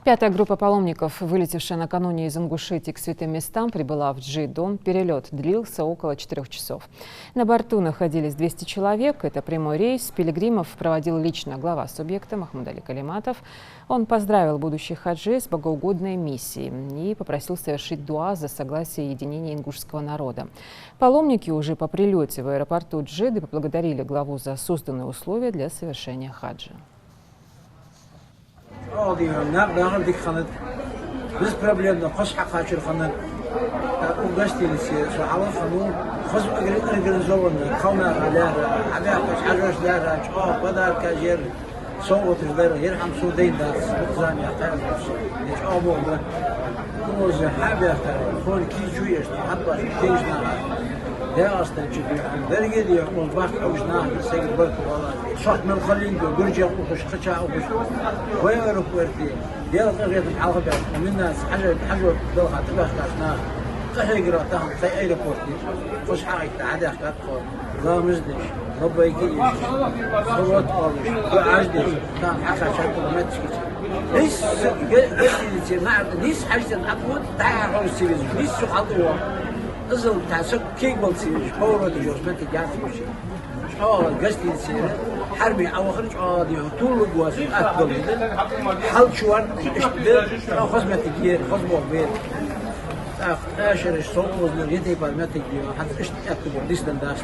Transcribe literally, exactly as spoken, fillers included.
Пятая группа паломников, вылетевшая накануне из Ингушетии к святым местам, прибыла в Джидду. Перелёт длился около четырёх часов. На борту находились двести человек. Это прямой рейс. Пилигримов проводил лично глава субъекта Махмуд-Али Калиматов. Он поздравил будущих хаджи с богоугодной миссией и попросил совершить дуа за согласие и единение ингушского народа. Паломники уже по прилёте в аэропорту Джидды поблагодарили главу за созданные условия для совершения хаджа. Оал дийхьа, нах бахар дика ханат. Без проблем, но хоза хьакхачар ханат. Э, у гостинице со хьалха ханну, хоза организованно, кхалнаха лаьра, хьабаьхкача хьажош лаьра, чӀоагӀа подаркаш яр, совгӀаташ дар, ер хӀама со дайна дац, букзамех кхаьрдаш. Ер чӀоагӀа боху. Оза хьабаьхкар, хон кийчу ешта, хьаббаш, кийчнаха. ДегӀастан чу дуьхьал. Берриге а дехьа, оз бахка хьогаш нах да, сайга барт бала. Сох мел халлин ду, гуржех ухаш, кхача ухаш. Вай аэропорте, Дела къахетам хьалха баьхка, миннаца хьажа, хьажо далха тӀабаьхкаш нах. Къахьегара тахан тхай аэропорте. Хоза хьагӀайтта, хьадаьхкад тхо. Ламаз деш, лаббайка еш, салот оалаш, дуӀаш деш, тахан хьакхаьчад тхо меттигашка. Нийсса ге-, гостинице, нах, нийсса хьажцӀен Ӏа тхо, дӀа хьовса ца везаш, нийсса цу хьалтӀавоагӀа. Иззал тхьа саг кегабала ца везаш, повараш йолаш моттиг яц уж. ЧӀоагӀа гостинице, хьарме Ӏа вахар чӀоагӀа дехьа, туллуг вацар атта гал хӀида. Хьал чу вар, иштта да, чӀоагӀа хоза моттиг яр, хоза болх бер. ТӀаккха тӀашараш, совгӀаташ, е тайпара моттиг дийхьа, хӀанз иштта аьттугара дисдан дац.